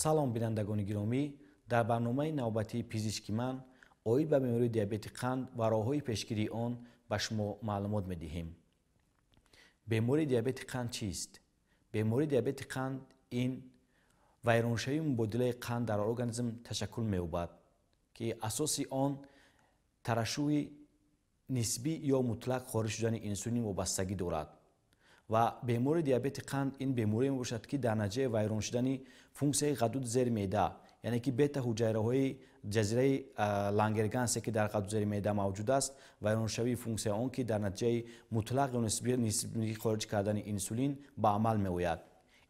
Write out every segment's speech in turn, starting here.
Салом, бинандагони гиромӣ! Дар барномаи навбатии «Пизишки ман» оид ба бемории диабети қанд ва роҳҳои пешгирии он ба шумо маълумот медиҳем. Бемории диабети қанд чист? Бемории диабети қанд ин вайроншавии мубодилаи қанд дар организм ташаккул меёбад, ки асоси он тарашшуҳи нисбӣ ё мутлақ хориҷ шудани инсулин вобастагӣ дорад. Ва бемории диабети қанд ин беморие мебошад, ки дар натиҷаи вайрон шудани функсияи ғадуди зери меъда, яъне ки бета ҳуҷайраҳои ҷазираи Лангергансе, ки дар ғадуди зери меъда мавҷуд аст, вайроншавии функсияи он, ки дар натиҷаи мутлақ ё нисбӣ хориҷ кардани инсулин ба амал меояд.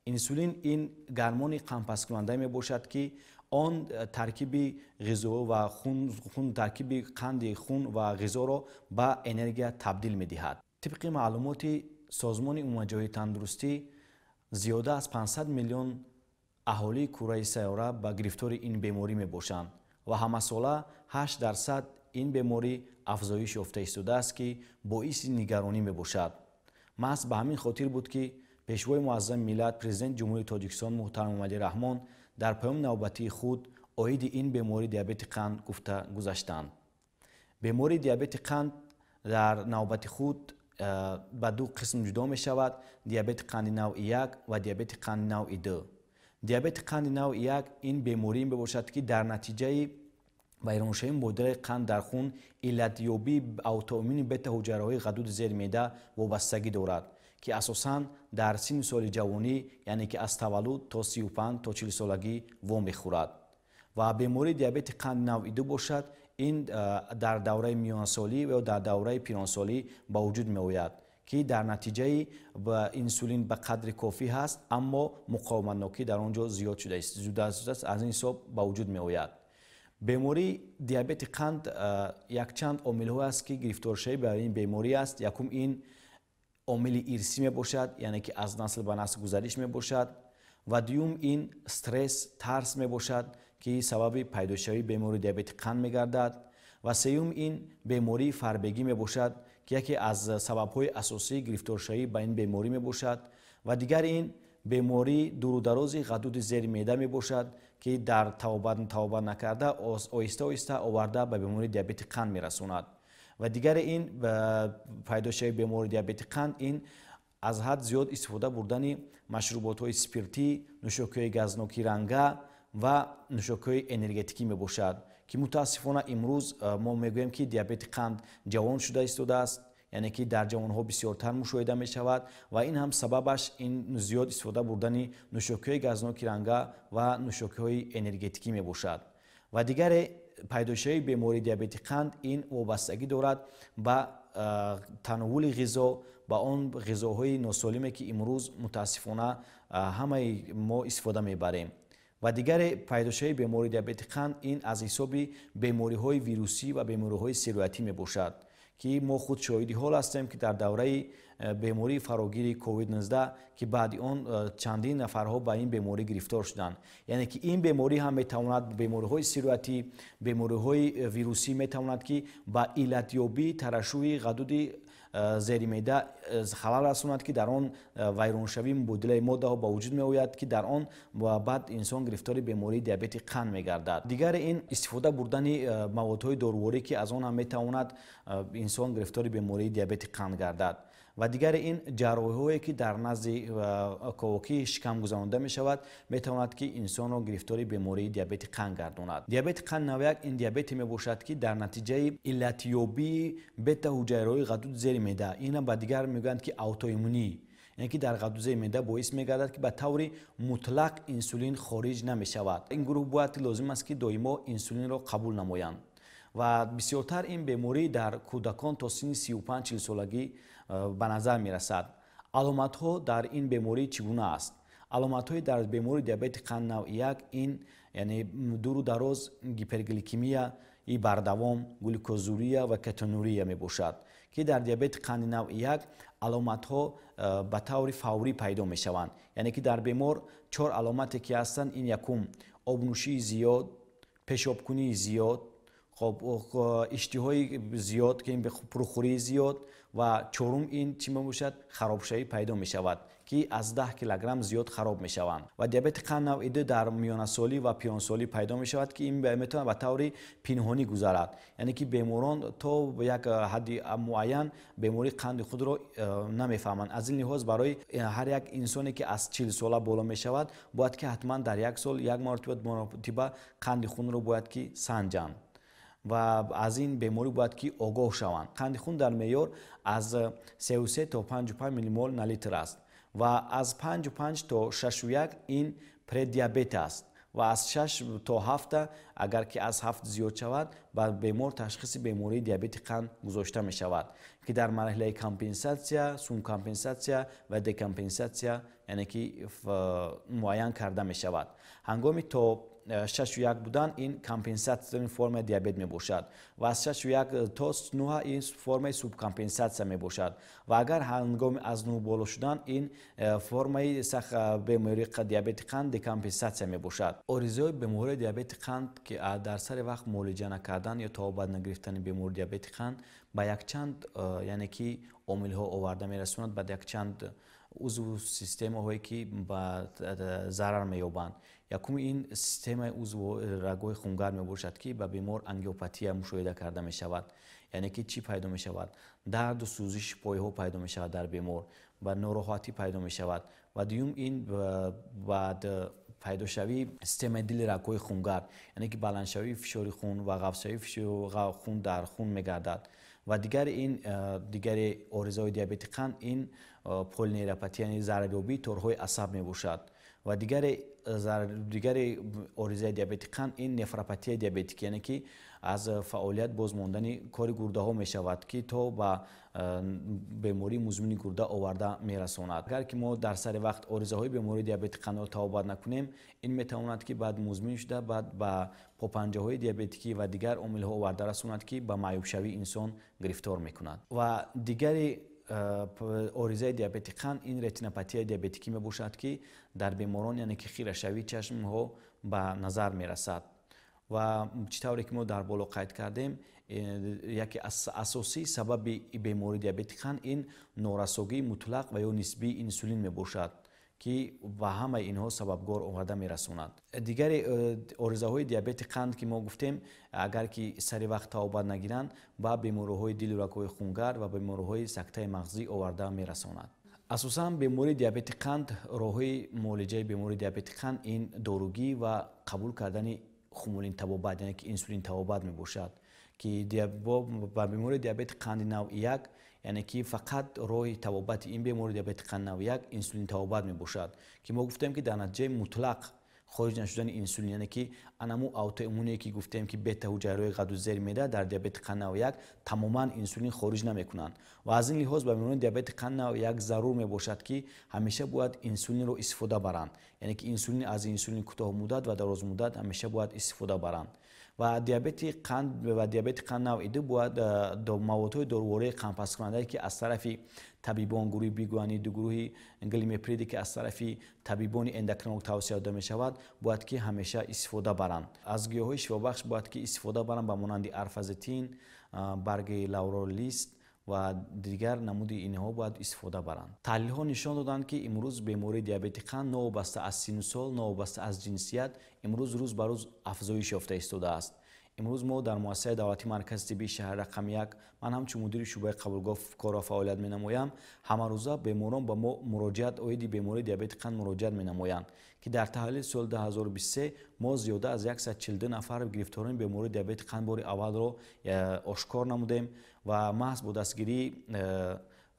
Инсулин ин гормони қандпасткунанда мебошад, ки он таркиби ғизо ва хун, таркиби қанди хун ва ғизоро ба энергия табдил медиҳад. Тибқи маълумоти Созмони Умумиҷаҳонии тандурустӣ, зиёда аз 500 миллион аҳолии кураи сайёра ба гирифтори ин беморӣ мебошанд ва ҳамасола 8% ин беморӣ афзоиш ёфта истодааст, ки боиси нигаронӣ мебошад. Маҳз ба ҳамин хотир буд, ки Пешвои Муаззами миллат, Президенти Ҷумҳурии Тоҷикистон муҳтарам Эмомалӣ Раҳмон дар паёми навбатии худ оиди ин бемории диабети қанд гуфта гузаштанд. Бемории диабети қанд дар навбати худ ба ду қисм ҷудо мешавад: диабети қанди навъи як ва диабети қанди навъи ду. Диабети қанди навъи як ин беморие мебошад, ки дар натиҷаи вайроншавии мубодилаи қанд дар хун, иллатёбии аутоиммуни бета ҳуҷайраҳои ғадуди зери меъда вобастагӣ дорад, ки асосан дар синну соли ҷавонӣ, яъне ки аз таваллуд то 35 то 40 солагӣ вомехӯрад. Ва бемории диабети қанди навъи ду бошад, ин дар давраи миёнасолӣ ва ё дар давраи пиронсолӣ ба вуҷуд меояд, ки дар натиҷаи инсулин ба қадри кофӣ ҳаст, аммо муқовиматнокӣ дар он ҷо зиёд шудааст, аз ин ҳисоб ба вуҷуд меояд. Бемории диабети қанд якчанд омилҳое аст, ки гирифторшавӣ ба ин беморӣ аст. Якум ин омили ирсӣ мебошад, яъне ки аз насл ба насл гузариш мебошад. Ва дуюм ин стресс, тарс мебошад, ки сабаби пайдошавии бемории диабети қанд мегардад. Ва сеюм ин бемории фарбегӣ мебошад, ки яке аз сабабҳои асосии гирифторшавӣ ба ин беморӣ мебошад. Ва дигар ин бемории дурударози ғадуди зери меъда мебошад, ки дар табобат накарда оҳиста оҳиста оварда ба бемории диабети қанд мерасонад. Ва дигаре ин пайдошавии бемории диабети қанд ин аз ҳад зиёд истифода бурдани машруботҳои спиртӣ, нӯшокиҳои газноки ранга ва нӯшокиҳои энергетикӣ мебошад, ки мутаассифона имрӯз мо мегӯем, ки диабети қанд ҷавон шуда истодааст, яъне ки дар ҷавонҳо бисёртар мушоҳида мешавад. Ва ин ҳам сабабаш ин зиёд истифода бурдани нӯшокиҳои газноки ранга ва нӯшокиҳои энергетикӣ мебошад. Ва дигаре пайдошавии бемории диабети қанд ин вобастагӣ дорад ба тановвули ғизо, ба он ғизоҳои носолиме, ки имрӯз мутаассифона ҳамаи мо истифода мебарем. Ва дигаре пайдошавии бемории диабети қанд ин аз ҳисоби бемориҳои вирусӣ ва бемориҳои сироятӣ мебошад, ки мо худ шоҳиди ҳол ҳастем, ки дар давраи бемории фарогири COVID-19, ки баъди он чандин нафарҳо ба ин беморӣ гирифтор шуданд. Яъне ки ин беморӣ ҳам метавонад, бемориҳои сироятӣ, бемориҳои вирусӣ метавонад, ки ба иллатёбии тарашшуҳи ғадуди зери меъда халал расонад, ки дар он вайроншавии мубодилаи моддаҳо ба вуҷуд меояд, ки дар он баъд инсон гирифтори бемории диабети қанд мегардад. Дигаре ин истифода бурдани маводҳои доруворӣ, ки аз он ҳам метавонад инсон гирифтори бемории диабети қанд гардад. Ва дигаре ин ҷарроҳиҳое, ки дар назди ковокии шикам гузаронида мешавад, метавонад, ки инсонро гирифтори бемории диабети қанд гардонад. Диабети қанд навъи як ин диабете мебошад, ки дар натиҷаи иллатёбии бета ҳуҷайраҳои ғадуди зери меъда, ина ба дигар мегӯянд, ки аутоиммунӣ, яъне ки дар ғадуди зери меъда боис мегардад, ки ба таври мутлақ инсулин хориҷ намешавад. Ин гурӯҳ бояд, лозим аст, ки доимо инсулинро қабул намоянд. Ва бисёртар ин беморӣ дар кӯдакон то синни 35-40 солагӣ ба назар мерасад. Аломатҳо дар ин беморӣ чӣ гуна аст? Аломатҳои дар бемории диабети қанд навъи як ин яъне дуру дароз гипергликемия и бардавом, глюкозурия ва кетонурия мебошад, ки дар диабети қанди навъи як аломатҳо ба таври фаврӣ пайдо мешаванд. Яъне ки дар бемор чор аломате ки ҳастанд, ин якум обнӯшии зиёд, пешобкунии зиёд, хоб, иштиҳои зиёд, ки ин пурхӯрии зиёд Ва чорум ин чӣ мебошад? Харобшавӣ пайдо мешавад, ки аз 10 килограмм зиёд хароб мешаванд. Ва диабети қанд навъи 2 дар миёнасолӣ ва пиёнсолӣ пайдо мешавад, ки ин метавонад ба таври пинҳонӣ гузарад, яъне ки беморон то як ҳадди муайян бемории қанди худро намефаҳманд. Аз ин лиҳоз барои ҳар як инсоне, ки аз 40 сола боло мешавад, бояд ки ҳатман дар як сол як маротиба қанди хунро бояд ки санҷанд ва аз ин беморӣ бояд ки огоҳ шаванд. Қанди хун дар меъёр аз 3,3 то 5,5 миллимол на литр аст ва аз 5,5 то 6,1 ин предиабет аст ва аз 6 то 7, агар ки аз 7 зиёд шавад, ба бемор ташхиси бемории диабети қанд гузошта мешавад, ки дар марҳилаи компенсатсия, субкомпенсатсия ва декомпенсатсия, яъне ки муайян карда мешавад. Ҳангоми то 6,1 будан ин компенсатсия формаи диабет мебошад ва аз 6,1 то 9 ин формаи субкомпенсатсия мебошад ва агар ҳангоми аз 9 боло шудан ин формаи бемории диабети қанд декомпенсатсия мебошад. Оризаҳои бемории диабети қанд, ки дар сари вақт муолиҷа накардан ё табобат нагирифтани бемории диабети қанд ба якчанд, яъне ки омилҳо оварда мерасонад, ба якчанд узву системаҳое, ки ба зарар меёбанд. Якум ин системаи узву рагҳои хунгар мебошад, ки ба бемор ангиопатия мушоҳида карда мешавад. Яъне ки чӣ пайдо мешавад? Дарду сӯзиши пойҳо пайдо мешавад дар бемор ва нороҳатӣ пайдо мешавад. Ва дуюм ин баъд пайдошавии системаи дили рагҳои хунгар, яъне ки баландшавии фишори хун ва ғафзшавии фишори хун дар хун мегардад. Ва дигари ин дигари оризаҳои диабети қанд ин полинейропатия, яъне зарарёбии торҳои асаб мебошад. Ва дигари оризаи диабети қанд ин нефропатияи диабетик, яъне ки аз фаъолият боз мондани кори гурдаҳо мешавад, ки то ба бемории музмини гурда оварда мерасонад. Агар ки мо дар сари вақт оризаҳои бемории диабети қандро табобат накунем, ин метавонад, ки баъд музмин шуда, баъд ба попанҷаҳои диабетикӣ ва дигар омилҳо оварда расонад, ки ба маъюбшавии инсон гирифтор мекунад. Ва дигари оризаи диабети қанд ин ретинопатияи диабетикӣ мебошад, ки дар беморон, яъне ки хирашавии чашмҳо ба назар мерасад. Ва чӣ тавре ки мо дар боло қайд кардем, яке аз асосии сабаби бемории диабети қанд ин норасогии мутлақ ва ё нисбии инсулин мебошад, ки ба ҳамаи инҳо сабабгор оварда мерасонад. Дигари оризаҳои диабети қанд, ки мо гуфтем, агар ки сари вақт табобат нагиранд, ба бемориҳои дилу рагҳои хунгар ва бемориҳои сактаи мағзӣ оварда мерасонад. Асосан бемории диабети қанд, роҳҳои муолиҷаи бемории диабети қанд ин доругӣ ва қабул кардани хумулин табобат, яъне ки инсулин табобат мебошад, ки ба бемории диабети қанди навъи 1, яъне ки фақат роҳи табобати ин бемории диабети қанд навъи 1 инсулин табобат мебошад, ки мо гуфтем, ки дар натиҷаи мутлақ хориҷ нашудани инсулин, яъне ки анаму аутоиммуне, ки гуфтем, ки бета ҳуҷайраҳои ғадуди зери меъда дар диабети қанд навъи 1 тамоман инсулин хориҷ намекунанд. Ва аз ин лиҳоз ба беморони диабети қанд навъи 1 зарур мебошад, ки ҳамеша бояд инсулинро истифода баранд, яъне ки инсулин аз инсулини кӯтоҳмуддат ва дарозмуддат ҳамеша бояд истифода баранд. Ва диабети қанд ва диабети қанд навъи 2 бояд маводҳои дорувории қандпасткунандае, ки аз тарафи табибон гурӯҳи бигуанид, ду гурӯҳи глимепириде, ки аз тарафи табибони эндокринолог тавсия дода мешавад, бояд ки ҳамеша истифода баранд. Аз гиёҳҳои шифобахш бояд ки истифода баранд, ба монанди арфазетин, барги лауролист ва дигар намуди инҳо бояд истифода баранд. Таҳлилҳо нишон доданд, ки имрӯз бемории диабети қанд новобаста аз синну сол, новобаста аз ҷинсият, имрӯз рӯз ба рӯз афзоиш ёфта истодааст. Имрӯз мо дар муассисаи давлатии маркази тиббии шаҳри рақами 1, ман ҳамчун мудири шӯъбаи қабулгоҳ корро фаъолият менамоям, ҳамарӯза беморон ба мо муроҷиат оиди бемории диабети қанд муроҷиат менамоянд, ки дар таҳлили соли 2023 мо зиёда аз 142 нафар гирифторони бемории диабети қанд бори аввалро ошкор намудем ва маҳз бо дастгирии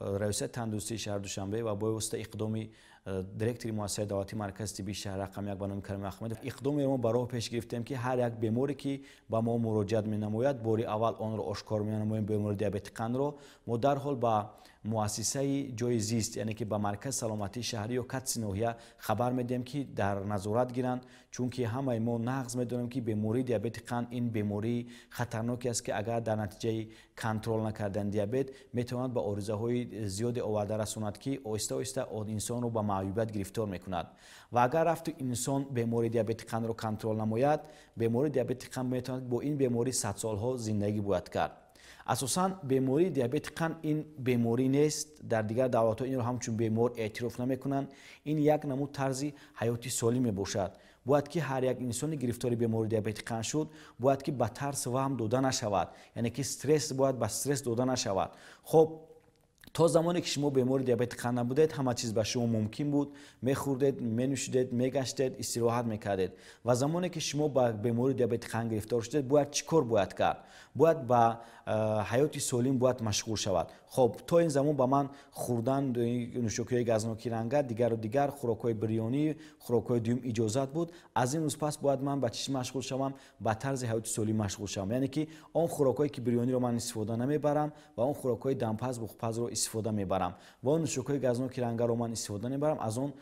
раёсати тандурустии шаҳри Душанбе ва бо воситаи иқдоми директори муассисаи давлатии маркази тиббии шаҳри рақами 1 ба номи Карим Аҳмедов иқдомеро мо ба роҳ пеш гирифтем, ки ҳар як беморе, ки ба мо муроҷиат менамояд, бори аввал онро ошкор менамоем, бемории диабети қандро мо дарҳол ба муассисаи ҷои зист, яъне ки ба маркази саломатии шаҳрӣ ё катси ноҳия хабар медиҳем, ки дар назорат гиранд, чунки ҳамаи мо нағз медонем, ки бемории диабети қанд ин бемории хатарноке аст, ки агар дар натиҷаи контрол накардани диабет метавонад ба оризаҳои зиёде оварда расонад, ки оҳиста оҳиста инсонро ба маъюбият гирифтор мекунад. Ва агар рафту инсон бемории диабети қандро контрол намояд, бемории диабети қанд метавонад бо ин беморӣ садсолҳо зиндагӣ бояд кард. Асосан бемории диабети қанд ин беморӣ нест. Дар дигар давлатҳо инро ҳамчун бемор эътироф намекунанд. Ин як намуд тарзи ҳаёти солим мебошад. Бояд ки ҳар як инсони гирифтори бемории диабети қанд шуд, бояд ки ба тарс ваҳм дода нашавад, яъне ки стресс бояд ба стресс дода нашавад. Хоб, то замоне ки шумо бемори диабети қанд набудед, ҳама чиз ба шумо мумкин буд: мехӯрдед, менӯшидед, мегаштед, истироҳат мекардед. Ва замоне ки шумо ба бемории диабети қанд гирифтор шудед, бояд чӣ кор бояд кард? Бояд ба ҳаёти солим бояд машғул шавад. Хоб, то ин замон ба ман хӯрдан нӯшокиҳои газноки ранга, дигару дигар хӯрокҳои бирёнӣ, хӯрокҳои дуюм иҷозат буд. Аз ин рӯз пас бояд ман ба чӣ машғул шавам? Ба тарзи ҳаёти солим машғул шавам, яъне ки он хӯрокҳое ки бирёниро ман истифода намебарам ва он хӯрокҳои дампаз, буғпазро истифода мебарам ва он нӯшокиҳои газноки рангаро ман истифода мебарам, аз он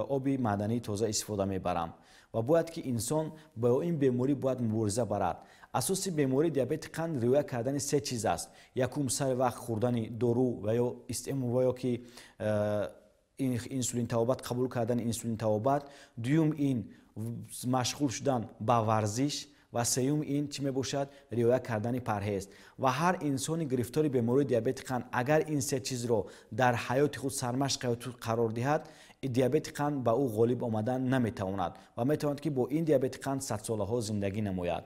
оби маъдании тоза истифода мебарам. Ва бояд ки инсон бо ин беморӣ бояд мубориза барад. Асоси бемории диабети қанд риоя кардани се чиз аст. Якум, сари вақт хӯрдани дору ва ё ва ё ки инсулин табобат, қабул кардани инсулин табобат. Дуюм, ин машғул шудан ба варзиш. Ва сеюм, ин чӣ мебошад? Риоя кардани парҳез. Ва ҳар инсони гирифтори бемории диабети қанд агар ин се чизро дар ҳаёти худ сармашқи ҳаёти худ қарор диҳад, диабети қанд ба ӯ ғолиб омадан наметавонад ва метавонад ки бо ин диабети қанд садсолаҳо зиндагӣ намояд.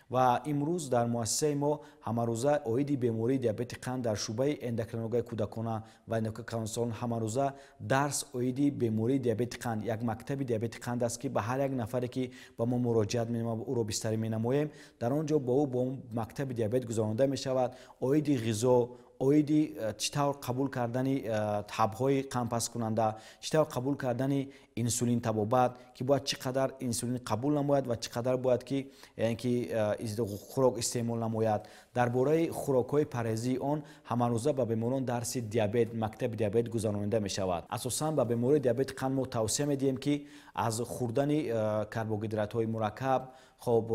Ва имрӯз дар муассисаи мо ҳамарӯза оиди бемории диабети қанд дар шӯъбаи эндокринологияи кӯдакона ва калонсолон ҳамарӯза дарс оиди бемории диабети қанд, як мактаби диабети қанд аст, ки ба ҳар як нафаре ки ба мо муроҷиат менамояд, ӯро бистарӣ менамоем, дар он ҷо бо ӯ бо мактаби диабет гузаронида мешавад. Оиди ғизо, оиди чӣ тавр қабул кардани ҳабҳои қандпасткунанда, чӣ тавр қабул кардани инсулин табобат, ки бояд чӣ қадар инсулин қабул намояд ва чӣ қадар бояд ки, яъне ки хӯрок истеъмол намояд, дар бораи хӯрокҳои парҳезии он ҳамарӯза ба беморон дарси диабет, мактаби диабет гузаронида мешавад. Асосан ба бемории диабети қанд мо тавсия медиҳем, ки аз хӯрдани карбогидратҳои мураккаб, хоб,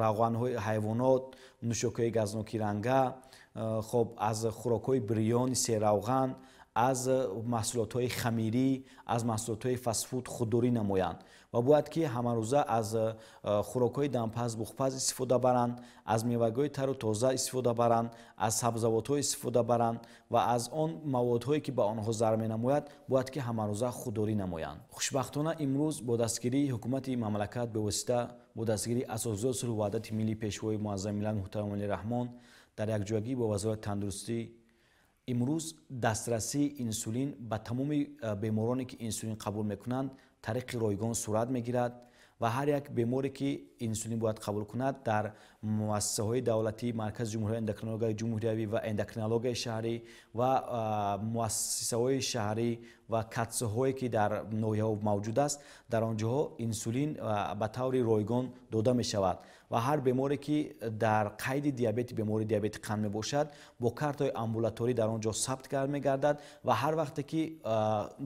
равғанҳои ҳайвонот, нӯшокиҳои газноки ранга, хоб, аз хӯрокҳои бирёни серравған, аз маҳсулотҳои хамирӣ, аз маҳсулотҳои фастфуд худдорӣ намоянд ва бояд ки ҳамарӯза аз хӯрокҳои дампаз, буғпаз истифода баранд, аз мевагиҳои тару тоза истифода баранд, аз сабзавотҳо истифода баранд ва аз он маводҳое ки ба онҳо зарар менамояд, бояд ки ҳамарӯза худдорӣ намоянд. Хушбахтона, имрӯз бо дастгирии ҳукумати мамлакат, бевосита бо дастгирии Асосгузори сулҳу ваҳдати миллӣ, Пешвои муаззами миллат муҳтарам Эмомалӣ Раҳмон, дар якҷоягӣ бо Вазорати тандурустӣ имрӯз дастрасии инсулин ба тамоми бемороне ки инсулин қабул мекунанд, тариқи ройгон сурат мегирад. Ва ҳар як беморе ки инсулин бояд қабул кунад, дар муассисаҳои давлатӣ, Маркази ҷумҳурии эндокринологияи ҷумҳуриявӣ ва эндокринологияи шаҳрӣ ва муассисаҳои шаҳрӣ ва КАТСҳое ки дар ноҳияҳо мавҷуд аст, дар он ҷоҳо инсулин ба таври ройгон дода мешавад. Ва ҳар беморе ки дар қайди диабети, бемории диабети қанд мебошад, бо картаҳои амбулаторӣ дар он ҷо сабт мегардад ва ҳар вақте ки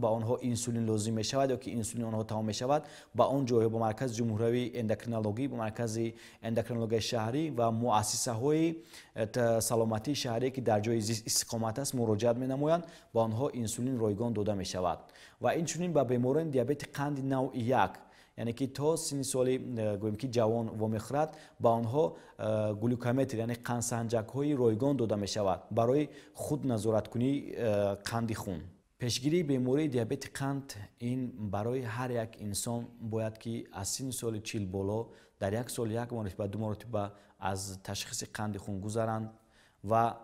ба онҳо инсулин лозим мешавад ё ки инсулини онҳо тамом мешавад, ба он ҷойҳо, ба Маркази ҷумҳуриявии эндокринологӣ, ба Маркази эндокринологияи шаҳрӣ ва муассисаҳои саломатии шаҳрие ки дар ҷои зист истиқомат аст, муроҷиат менамоянд, ба онҳо инсулин ройгон дода мешавад. Ва инчунин ба беморони диабети қанди навъи як, яъне ки то синни соли гӯем ки ҷавон вомехӯрад, ба онҳо глюкометр, яъне қандсанҷакҳои ройгон дода мешавад барои худназораткунии қанди хун. Пешгирии бемории диабети қанд ин барои ҳар як инсон бояд ки аз синни соли 40 боло дар як сол як маротиба, ду маротиба аз ташхиси қанди хун гузаранд. Ва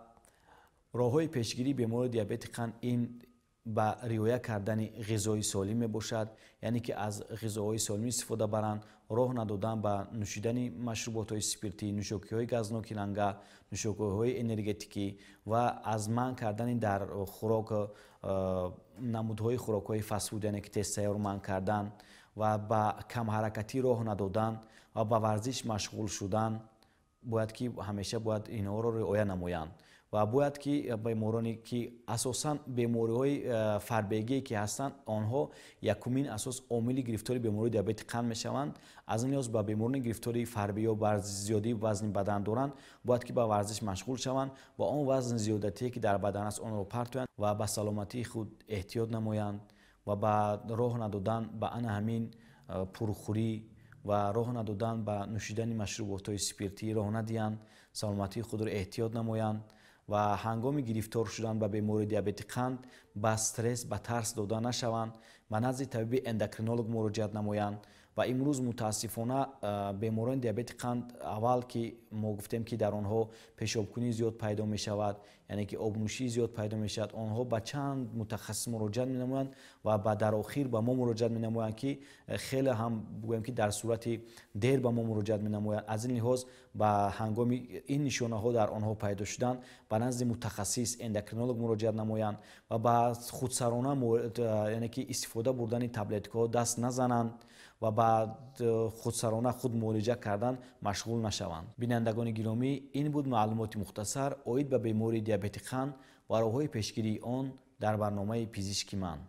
роҳҳои пешгирии бемории диабети қанд ин ба риоя кардани ғизои солим мебошад, яъне ки аз ғизоҳои солим истифода баранд, роҳ надодан ба нӯшидани машруботҳои спиртӣ, нӯшокиҳои газноки ранга, нӯшокиҳои энергетикӣ ва аз манъ кардани дар хӯрок намудҳои хӯрокҳои фастфуд, яъне ки тезтайёр манъ кардан ва ба камҳаракатӣ роҳ надодан ва ба варзиш машғул шудан. Бояд ки ҳамеша бояд инҳоро риоя намоянд. Ва бояд ки бемороне ки асосан бемориҳои фарбегие ки ҳастанд, онҳо якумин асос омили гирифтори бемории диабети қанд мешаванд. Аз ин лиҳоз ба беморони гирифтори фарбе ё зиёдии вазни бадан доранд, бояд ки ба варзиш машғул шаванд ва он вазни зиёдатие ки дар бадан аст, онро партоянд ва ба саломатии худ эҳтиёт намоянд ва ба роҳ надодан ба ана ҳамин пурхӯрӣ. Ва роҳ надодан ба нӯшидани машруботҳои спиртӣ роҳ надиҳанд, саломатии худро эҳтиёт намоянд ва ҳангоми гирифтор шудан ба бемории диабети қанд ба стресс, ба тарс дода нашаванд, ба назди табиби эндокринолог муроҷиат намоянд. Ва имрӯз мутаассифона беморони диабети қанд, аввал ки мо гуфтем, ки дар онҳо пешобкунӣ зиёд пайдо мешавад, яъне ки обнӯшӣ зиёд пайдо мешавад, онҳо ба чанд мутахассис муроҷиат менамоянд ва ба дар охир ба мо муроҷиат менамоянд, ки хеле ҳам гӯем, ки дар сурати дер ба мо муроҷиат менамоянд. Аз ин лиҳоз, ба ҳангоми ин нишонаҳо дар онҳо пайдо шудан, ба назди мутахассис эндокринолог муроҷиат намоянд ва ба худсарона, яъне ки истифода бурдани таблеткаҳо даст назананд ва ба худсарона худ муолиҷа кардан машғул нашаванд. Бинандагони гиромӣ, ин буд маълумоти мухтасар оид ба бемории диабети қанд ва роҳҳои пешгирии он дар барномаи «Пизишки ман».